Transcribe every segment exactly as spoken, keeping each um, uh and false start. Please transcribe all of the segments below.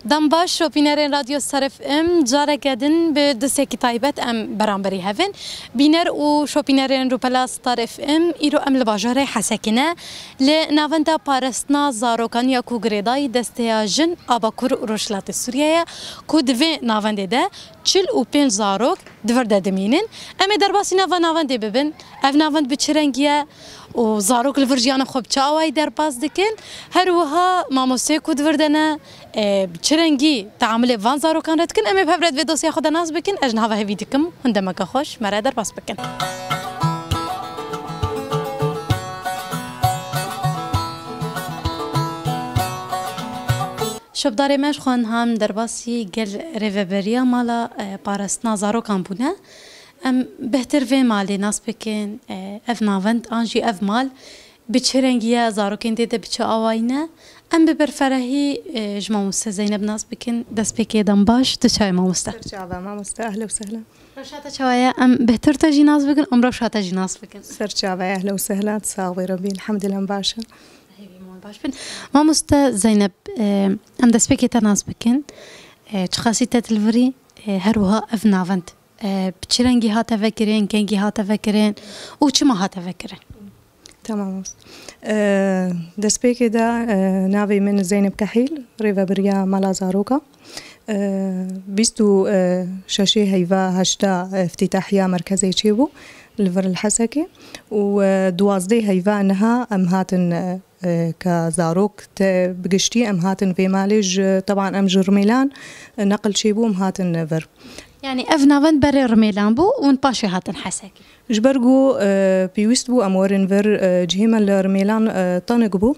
Dem baş, şopînerên Radyo Star F M, careke din bi disekî taybet em beramberî hev in. Bîner û şopînerên rûpela Star F M, îro em li bajarê Hesekê ne, li navenda parastina zarokan ya ku girêdayî Desteya Jin a Bakur û Rojhilatê Sûriyê ye, ku di vê navendê de çil û pênc zarok di vir de dimînin. Em ê derbasî nava navendê bibin. Ev navend bi çi rengî ye û zarok li vir jiyana xwe bi çi awayî derbas dikin? Her wiha mamosteyê ku di vir de ne, e, bi çi rengî teamulê van zarokan re dikin? Em ê bi hev re di vê dosyaya xwe de nas bikin. Ez ji niha ve hevî dikim, hûn demeke xweş me re derbas bikin. Şopdarê me ji xwe niha em derbasî gel rêveberiya mala, e, parastina zarokan bûne. Em bêhtir vê malê nas bikin, e, ev navend an jî ev mal bi çi rengî ye, zarokên tê de bi çi awayî ne? Em bi berferehî, e, ji mamoste Zeynep nas bikin. Destpêkê dem baş, tu çawa yî mamoste? Ser çava, mamoste, ehlen û sehlen. Rewşa te çawa ye? Em bêhtir te jî nas bikin, em rewşa te jî nas bikin. Ser çava, ehlen û sehlen, sax bî Rebî, elhamdulillah, em baş in. Hêvî me baş bin. Mamoste Zeynep, e, em destpêkê te nas bikin. E, çiqasî te dilvirî, e, her wiha ev navend, e, bi çi rengî hate vekirin, kengî hate vekirin û çima hate vekirin? Tamam olsun. E, destpêkê de, e, navê min Zeynep Kehîl, rêvebiriya Mala Zaroka. E, bîst û şeşê heyva heşta, e, iftîtahiya merkezê çêbû li vir li Hesekê û, e, duwazdeh heyva niha em hatin, e, e, ka zarok te bi giştî em hatin vê malê ji, teban em ji Rimêlan, e, neqil çêbû, em hatin vir. Yani ev navend berê Rimêlan bû û hûn paşê hatin Hesekê? Ji ber ku, e, pêwîst bû em werin vir, e, cihê me li Rimêlan, e, tenik bû.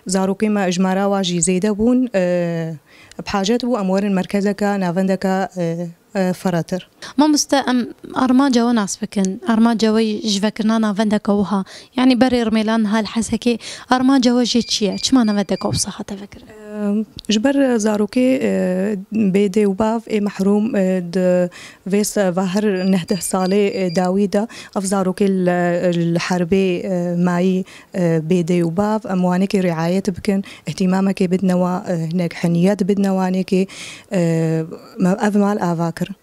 Zarokê me ji me re wa jî zêde bûn. E, bi hacet bû em werin merkezeke, navendeke, e, e, firehtir. Mamoste, em armanca we nas bikin. Armanca we ji vekirina navendeke wiha, yanî berê Rimêlan niha li Hesekê, armanca we jê çi ye? Çima navendeke wisa hate vekirin? Em, ji ber zarokê, e, bê dê û bav ê mehrûm, e, di vê se-, va her neh deh salê, e, dawî de ev zarokê li, li herbê, e, mayî, e, bê dê û bav, em wanekê riayet bikin, îhtîmamekê bidine wa, e, hinek hiniyet bidine wanekê, e, me ev mal ava kirin.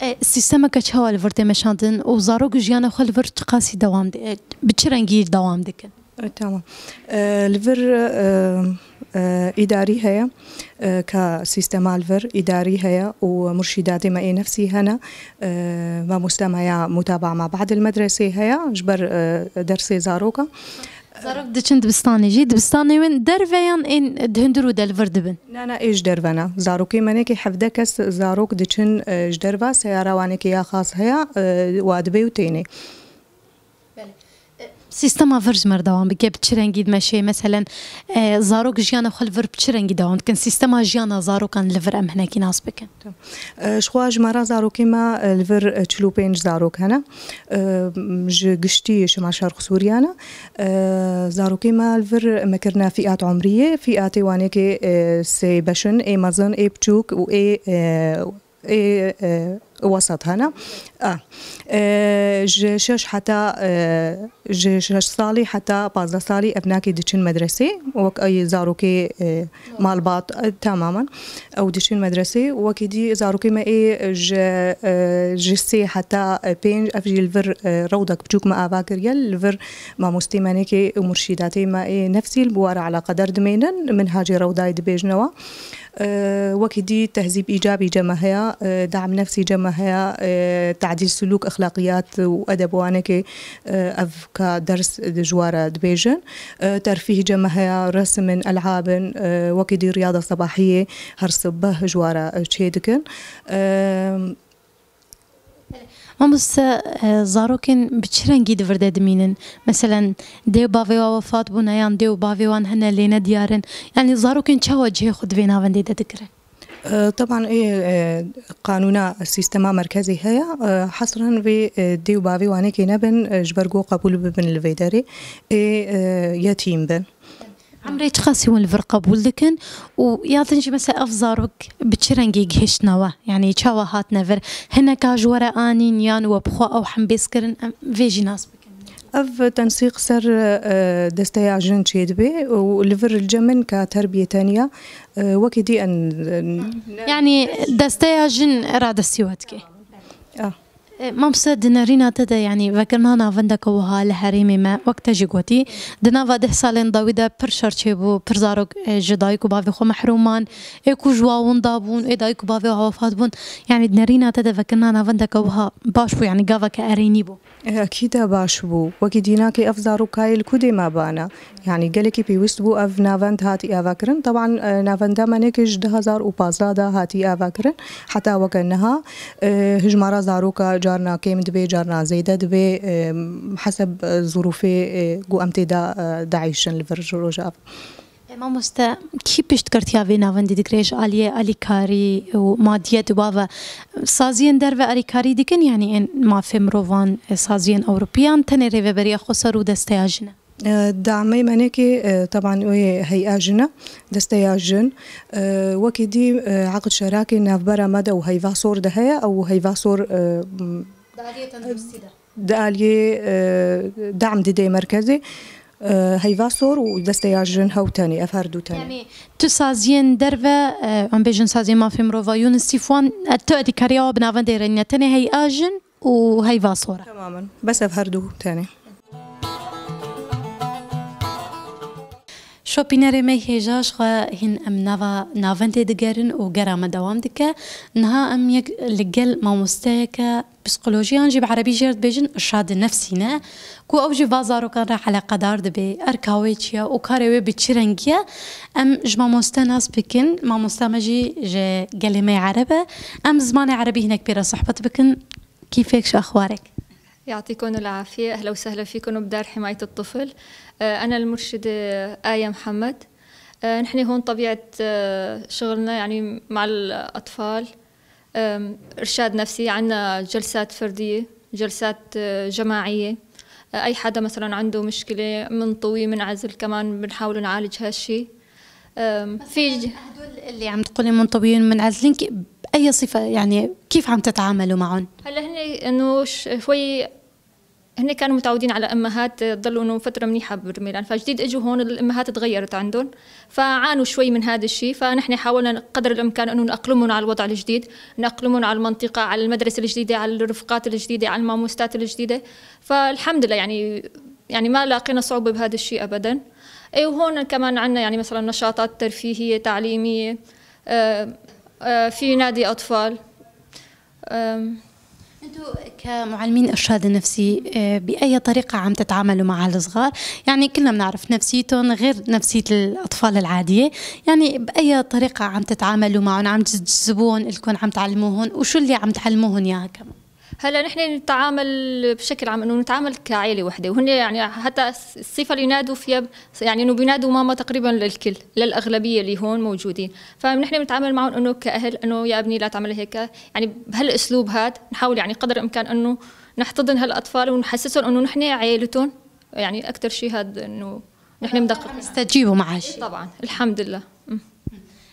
E, sîstemeke çawa li vir tê meşandin û zarok jiyana xwe li vir çiqasî dewam di-, e, bi çi rengî dewam dikin? E, tamam. E, li vir, e, e, îdarî heye, e, ka sîstema li vir îdarî heye û murşîdatê me ê nefsî hene. E, mamoste me ya mutabaa ma ba'dil medresê heye, ji ber, e, dersê zaroka. Zarok diçin dibistanê jî, dibistanê win derve yan ên di hundir û de li vir dibin? Na, na, ê ji derve ne. Zarokê me nêkê hevdeh kes zarok diçin, e, ji derve, seyara wanekê ya xas heye, e, wa dibê û tênê. Belê. E, sîstema vir ji me re dewam bike, bi çi rengî dimeşê? Meselen, e, zarok jiyana xwe li vir bi çi rengî dewam dikin? Sîstema jiyana zarokan li vir em hinekî nas bikin. Tamam. E, ji xwe ji me re zarokê me, e, li vir, e, çil û pênc zarok hene. E, ji giştî ji me Şerq Sûriye ne. E, zarokê me li vir me kirine fîat umriyê. Fîatê wanekê, e, sê beş in, ê mezin, ê biçûk û ê, e, ê, e, wesat hene. A, e, ji şeş heta, e, ji şeş salî heta pazdeh salî ev nakê diçin medresê. Wek ey zarokê, e, malbat, e, tamamen. Ew diçin medresê. Wekî dî zarokê me ê ji, e, ji sê heta, e, pênc, ev jî li vir, e, rewdek biçûk me ava kiriye. Li vir mamostê me nêkê û murşîdatê me ê nefsî li bi we re eleqedar dimênin. Minhacê rewdayê dibêjine we. E, wekî dî tehzîb îcabî cem me heye, e, dam nefsî cem me heye, e, tadîl sulûk, exlaqiyat û edeb wanekê, e, ev ka ders ji we re dibêjin. E, terfîh cem me heye, resim in, elab in, e, wekî dî riyada sebahiyê her sibeh ji we re, e, çê dikin. E, Mamoste, e, zarokên bi çi rengî di vir de dimînin? Meselen, dê û bavê wan wefat bûne yan dê û bavê wan hene lê ne diyar in? Yanî zarokên çawa cihê xwe di vê navendê de digirin? E, teban ê, e, qanûna sîstema merkezê heye, e, hesren vê, e, dê û bavê wanekê nebin, e, ji ber ku qebûl bibin li vê derê, ê, e, yetîm bin. Emrê çiqasî hûn li vir qebûl dikin û ya din jî mesela ev zarok bi çi rengî gihiştine we? Yanî çawa hatine vir? Hineka ji we re anîn yan we bi xwe ew hembêz kirin? Em vê jî nas bikin. Ev tensîq ser, e, desteya jin çêdibe û li vir li cem min ka terbiyê tenya, e, wekî dî en, en Yani desteya jin radestî we dike. Ah. E, mamoste, di nerîna te de, yanî vekirina navendeke wiha li herêmê me, wek te jî gotî, di nava deh salên dawî de pir şer çêbû, pir zarok, e, ji dayik û bavê xwe mehrûm man, ê ku ji wa winda bûn, ê dayik û bavê wa wefat bûn. Yanî di nerîna te de vekirina navendeke wiha baş bû, yanî gaveke erênî bû. Ekîd e baş bû. Wekî dînakê ev zarokayê li ku dê me bana. Yanî gelekî pêwîst bû ev navend hatî avakirin. Teban, e, navenda me nêkê ji du hezar û pazdeh de hatî avakirin. Heta weke niha, e, hijmara zaroka carna kêm dibe, carna zêde dibe, e, heseb, e, zirûfê, e, ku em tê de, e, dieyşin li vir ji Rojava. E, mamoste, kî piştgirtiya vê navendî digire ji aliyê alîkarî û madiyet û bave? Saziyên derve alîkarî dikin, yanî ên mafê mirovan, e, saziyên ewropiyan, tenê rêveberiya xweser û desteya jin e? E, damê me nêkê, e, teban wê heya jin e, desteya jin. E, wekî dî, e, eqd şerakê navbera me de û heyva sor de heye, ew heyva sor, e, m-, Di aliyê tenduristî de. Di aliyê, e, dam didê merkezê, e, heyva sor û desteya jin hew tenê, ev her du tenê. Yanî tu saziyên derve, e, em bêjin saziyên mafê mirova, UNICEF wan, e, tu alîkariya we bi navendê re nîne, tenê heya jin û heyva sor e. Temamen. Bes ev her du tenê. Şopînerê me hêja ji xwe hîn em nava navendê digerin û gera me dewam dike. Niha em yek li gel mamosteyeke psîkolojiyan jî bi erebî jê re dibêjin irşadê nefsî ne, ku ew jî va zarokan re eleqedar dibe, erka wê çi ye û karê wê bi çi rengî ye. Em ji mamoste nas bikin, mamosta me jî ji gelê me ye ereb e. Em zimanê erebî hinek pê re sohbet bikin. Kîfek ji axwarek. يعطيكم العافية، أهلا وسهلا فيكم بدار حماية الطفل. آه، أنا المرشدة آية محمد. آه، نحن هون طبيعة، آه، شغلنا يعني مع الأطفال، آم، إرشاد نفسي، عنا جلسات فردية، جلسات، آه، جماعية. آه، أي حدا مثلًا عنده مشكلة منطوي، منعزل، كمان بنحاول نعالج هالشي. آم، في ج- هدول اللي عم تقولي منطويين منعزلين، كي-، بأي صفة، يعني، كيف عم تتعاملوا معهم؟ هلا هن إنه ش-، شوي هن كانوا متعودين على أمهات تضلوا إنه فترة منيحة برميلان، فجديد إجوا هون الأمهات تغيرت عندهم، فعانوا شوي من هذا الشي. فنحن حاولنا قدر الإمكان إنه نأقلمهم على الوضع الجديد، نأقلمهم على المنطقة، على المدرسة الجديدة، على الرفقات الجديدة، على الماموستات الجديدة. فالحمد لله، يعني، يعني ما لاقينا صعوبة بهذا الشي أبدًا. إيه، وهون كمان عنا، يعني، مثلًا نشاطات ترفيهية، تعليمية، آه، آه، في نادي أطفال. آم، انتو كمعلمين إرشاد نفسي، آه، بأي طريقة عم تتعاملوا مع هالصغار؟ يعني كلنا بنعرف نفسيتهم غير نفسية الأطفال العادية، يعني بأي طريقة عم تتعاملوا معهم؟ عم تجذبون إلكم، عم تعلموهم، وشو اللي عم تعلموهم إياها كمان؟ هلا نحن نتعامل بشكل عام إنه نتعامل كعائلة وحدة، وهن يعني حتى الصفة اللي ينادوا فيها ب-، يعني إنه بينادوا ماما تقريبًا للكل، للأغلبية اللي هون موجودين. فنحن بنتعامل معهم إنه كأهل، إنه يا ابني لا تعمل هيك، يعني بهالأسلوب هاد نحاول يعني قدر الإمكان إنه نحتضن هالأطفال ونحسسهم إنه نحن عيلتهم، يعني أكتر شي هاد إنه نحن مدقق. عم يستجيبوا معها شي. طبعًا، الحمد لله. أم.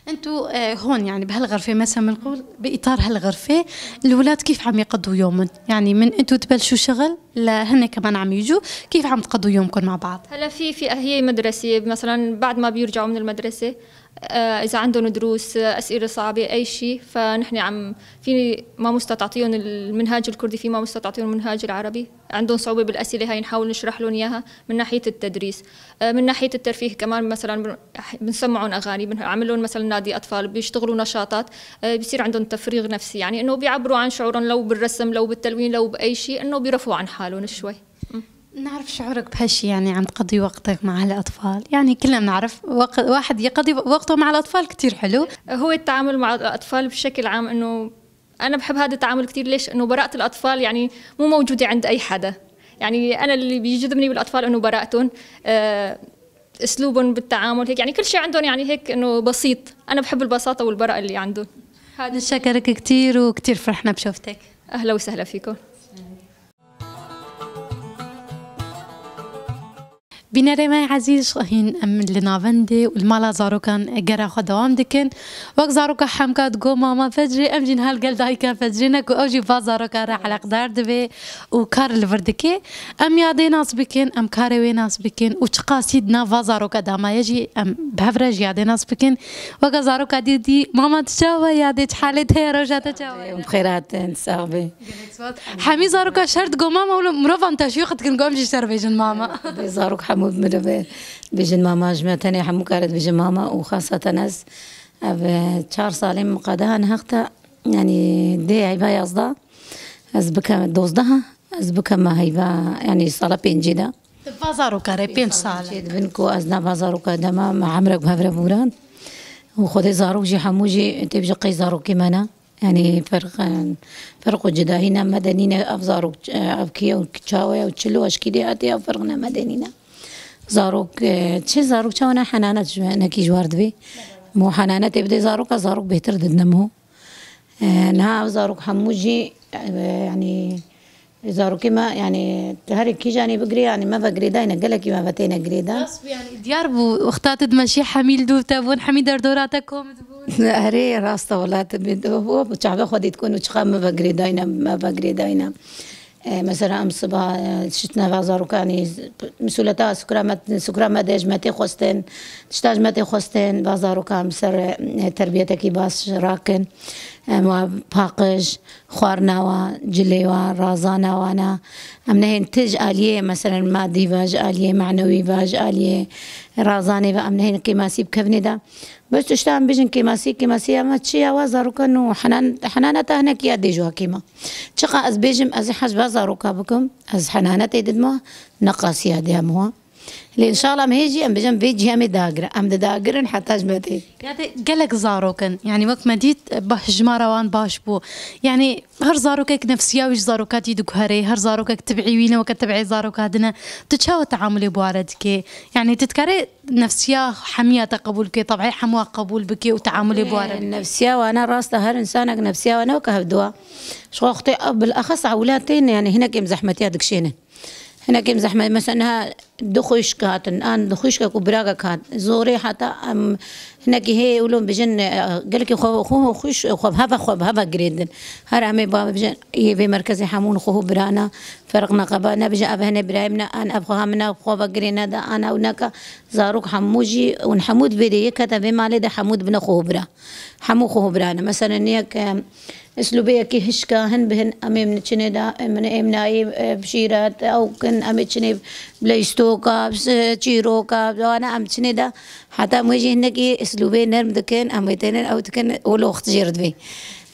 انتو، آه، هون يعني بهالغرفة مثلًا بنقول بإطار هالغرفة، الولاد كيف عم يقضوا يومهم؟ يعني من انتو تبلشوا شغل لهن كمان عم يجوا، كيف عم تقضوا يومكم مع بعض؟ هلا في، في هي مدرسة مثلًا بعد ما بيرجعوا من المدرسة، آه، إذا عندهم دروس، آه، أسئلة صعبة، أي شي، فنحن عم، في ماموستا تعطيهم المنهاج الكردي، في ماموستا تعطيهم المنهاج العربي. عندهم صعوبة بالأسئلة، هاي نحاول نشرح لهم إياها من ناحية التدريس. آه، من ناحية الترفيه كمان، مثلًا بن-، بنسمعهم أغاني، بنعمل لهم مثلًا نادي أطفال، بيشتغلوا نشاطات، آه، بيصير عندهم تفريغ نفسي، يعني إنه بيعبروا عن شعورهم لو بالرسم، لو بالتلوين، لو بأي شيء، إنه بيرفعوا عن حالهم شوي. نعرف شعورك بهالشي، يعني عم تقضي وقتك مع هالأطفال، يعني كلنا بنعرف وق-، واحد يقضي وقته مع الأطفال كتير حلو. هو التعامل مع الأطفال بشكل عام إنه أنا بحب هذا التعامل كتير. ليش؟ إنه براءة الأطفال يعني مو موجودة عند أي حدا. يعني أنا اللي بيجذبني بالأطفال إنه براءتهم، آه، أسلوبهم بالتعامل هيك، يعني كل شيء عندهم يعني هيك إنه بسيط. أنا بحب البساطة والبراءة اللي عندهم. هذا نشكرك كتير وكتير فرحنا بشوفتك. أهلا وسهلا فيكم. Bînerê me ezîz, hîn em li navendê û li mala zarokan gera xwe dewam dikin. Wek zaroka Hemka digo mama fecrê, em jî niha li gel dayika fecrê ne ku ew jî va zaroka re eleqdar dibe û kar li vir dike. Em yadê nas bikin, em karê wê nas bikin û çiqasî di nav va zaroka damaye jî em bi hev re jî yadê nas bikin. Weke zaroka dî dî, mama tu çawa yadê, çi halê te ye, roja te çawa ye? Em xêr hatin, sax be. Hemî zaroka şer digo mama, wilo mirovan teşwîq dikin ku em jî şer bêjin mama. Xwedê zarok hemû mirov bêjin mama, ji me tenê hemû kare dibêjin mama û xaseten ez ev, e, çar salên min qada niha heta, yanî dê heyva yazdeh, ez bikem dozdeh, ez bikeme heyva, yanî sala pêncî de. Di va zaroka re pênc sal e. Çêdibin ku ez nava zaroka dema me emrek bi hev re bûran. Û Xwedê zarok jî hemû jî tê bije qey zarokê me ne. Yanî ferq, ferq û cudahî ne, medenî ne, ev zarok, ev kî ye û çawa ye û çilo eşkî dê hatê, ev ferq ne, medenî ne. Zarok, e, çi zarok çawa ne, henanet ji me nekî ji war dibê. Mo henanet tê bidê zaroka, zarok bêhtir didine mo. E, niha ev zarok hemû jî, e, yanî zarokê me, yanî tu herî kîjanî bigirê, yanî me ve girêdayne, gelekî me ve têne girêdan. Rast bû, yanî diyar bû, wexta tu dimeşî hemî li dûv te bûn, hemî derdora te kom dibûn. Erê, rast e, wela tu bê, çavê xwe dît ku nû çiqa me ve girêdayne, me ve girêdayne. E, mesela em siba, e, şitine va zarokanî, misuleta sukra me, sukra me de ji me tê xwestin, tişta ji me tê xwestin, va zarokan bi ser, e, terbiyetekî baş rakin. Em wa paqij, xwarina wa, cilê wa, razana wana. Em nehên ti ji aliyê, meselen, madî ve, ji aliyê manewî ve, ji aliyê razanê ve, em nehên kêmasî bi kevnê de. Bes tişta em bêjin kêmasî, kêmasî ama çi ya wa zarokan û henan-, henaneta hinekî ya dê ji wa kêma. Çiqa ez bêjim, ez ê hej va zaroka bikim, ez henanetê didma, neqasiya dê em wa. Lê înşallah em hê jî em bêjin vê cihê em ê dagirin. Em didagirin heta ji me tê. Ya de gelek zarok in. Yanî wek me dît, bah, jimara wan baş bû. Yanî her zarokek nefsiya wî ji zaroka dî diguherê. Her zarokek tibî wî ne weke tibî zaroka din e. Tu çawa teamulê bi wa re dikê? Yanî tu dikarê nefsiya hemiya te qebûl bikê, tebî hemû qebûl bikê û teamulê bi wa re bikê? Nefsiya wana rast e, her însanek nefsiya wana weke hevdû e. Ji xwe xwetê, bilaxes ewlad tên, yanî hinek êm zehmetiya dikişênin. Hinek êm zehmet, mesela niha du xwişk hatin, an du xwişkek û birakek hat. Zorê heta em hinekî hê wilo bijin, e, gelekî xwe, xwe, xwe xwiş, xwe bi heve, xwe bi heve girêdin. Her em ê ba bijin, yê vê merkezê hemûn xwe hû birana, ferq neqeba, ne bijin ev hene birayê min e, an ev xweha min e, xwe ve girê neda, an ew neka. Zarok hemû jî, hûn hemû dibê de yek heta vê malê de hemû dibine xwe hû bira. Hemû xwe hû birane. Mesela niyek, e, Îslûbê yekî hişka hin bi hin, em ê min çinê de, em ê min ê min ayê, e, bi şîret, ew kin, em ê çinê bi leystoka, bi çîroka, bi wana em çinê de. Heta em wê jî hinekî îslûbê nerm dikin, em wê tênin, ew dikin, wilo wext jê re dibê.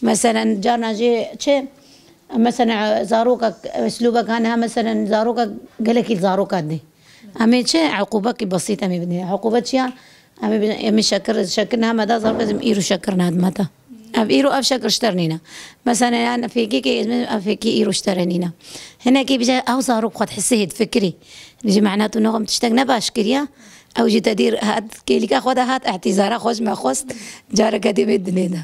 Meselen, carna jê çi? Meselen, zarokek, îslûbek hane, ha, meselen, zarokek gelekî zaroka dê. Em ê çi? Eqûbekî besît em ê bidin. Eqûbet çi ya? Em ê bidin, em ê şekir, şekir niha me da zarok, ez ê îro şekir niha dime te. Ev îro ev şekir ji te re nîne. Mesela, yan fêkî ke ez ê, ev fêkî îro ji te re nîne. Hinekî bije, ew zarok xwe dihise hê difikirî. Dibêje, mehna tu nexwe min tiştek ne baş kiriye. Ew jî te dî hat, kêlîka xwe de hat, ihtîzara xwe ji me xwest. Careke dê bê dinê de.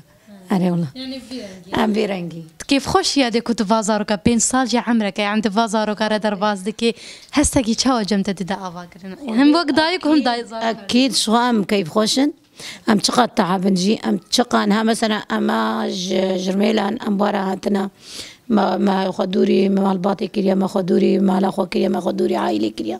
Erê wela. Yanî vî rengî. Em vî rengî. Tu kêfxweş î ya dê ku tu va zaroka pênc sal jî emreke, em di va zaroka re derbas dikê, hestekî çawa cem te dide ava kirin? Him wek dayik û him dayik zarok. Ekîd, ji xwe em keyfxweş in. Em çiqas teabin jî, em çiqas niha mesela em a ji, ji rmêlan em bara hatine. Me, me xwe dûrî malbatê kiriye, me xwe dûrî mala xwe kiriye, me xwe dûrî aîlê kiriye.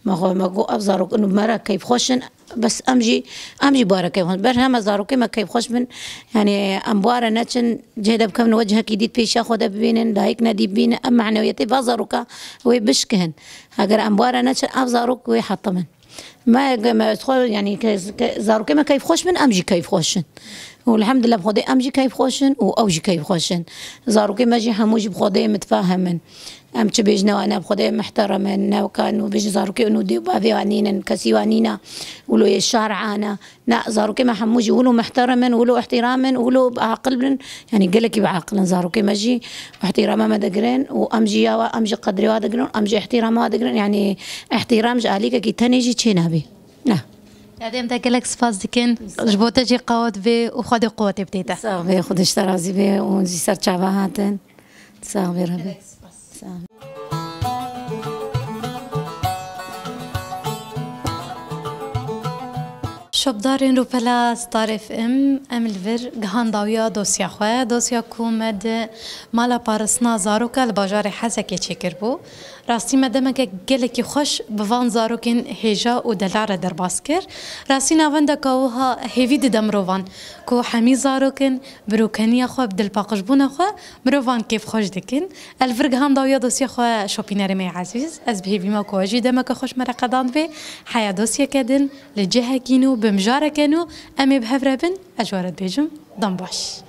Me xwe, me got ev zarok û me re keyfxweş in. Bes em jî, em jî bare keyfxweş. Ber heme zarokê me keyfxweş bin. Yanî em bare neçin, cihê de bikevin, wecihekî dît pêşiya xwe de bibînin, dayik nedî bibînin, em manewiyetê va zaroka wê bişkihin. Heger em bare neçin, ev zarok wê hetim in. Me, me xwe, yanî ke, ke zarokê me keyfxweş bin, em jî keyfxweş in. Û elhamdulillah bi Xwedê em jî keyfxweş in û ew jî keyfxweş in. Zarokê me jî hemû jî bi Xwedê mitfahim in. Em çi bêjin ew ne bi Xwedê muhterim in, ne weka nû bêjin zarokê nû dê û bavê wan nînin, kesî wan nîne, wilo yê şar ane. Ne, zarokê me hemû jî wilo muhterim in, wilo îhtîram in, wilo aqil bin. Yanî gelekî bi aqil in zarokê me jî. Îhtîrama me digirin û em jî ya wa, em jî qedrê wa digirin, em jî îhtîrama wa digirin. Yanî îhtîram ji alîkekî tenê jî çê nabî. Ne. Ya dê em te gelek spas dikin. Ji bo te jî qawet bê û Xwedê quwetê bidê te. Sax bê, Xwedê ji te razî bê û zî ser çava hatin. Sax bê Rebê. Sax. Çapdarên rûpela Star F M, em li vir gihan dawiya dosya xwe, dosya ku me di mala parastina zaroka li bajarê Hesekê çêkiribû. Rastî me demeke gelekî xweş bi van zarokên hêja û delal re derbas kir. Rastî navendeka wiha hêvî dide mirovan ku hemî zarok in, bi rûkeniya xwe, bi dilpaqijbûna xwe mirovan kêfxweş dikin. Ez li vir gihan dawiya dosya xwe şopînerê me yê ezîz. Ez bi hêvî me ku we jî demeke xweş me re qedandibê. Heya dosyeke din li cihekî nû, bi mijareke nû em ê bi hev re bin. Ez ji we re dibêjim, dem baş.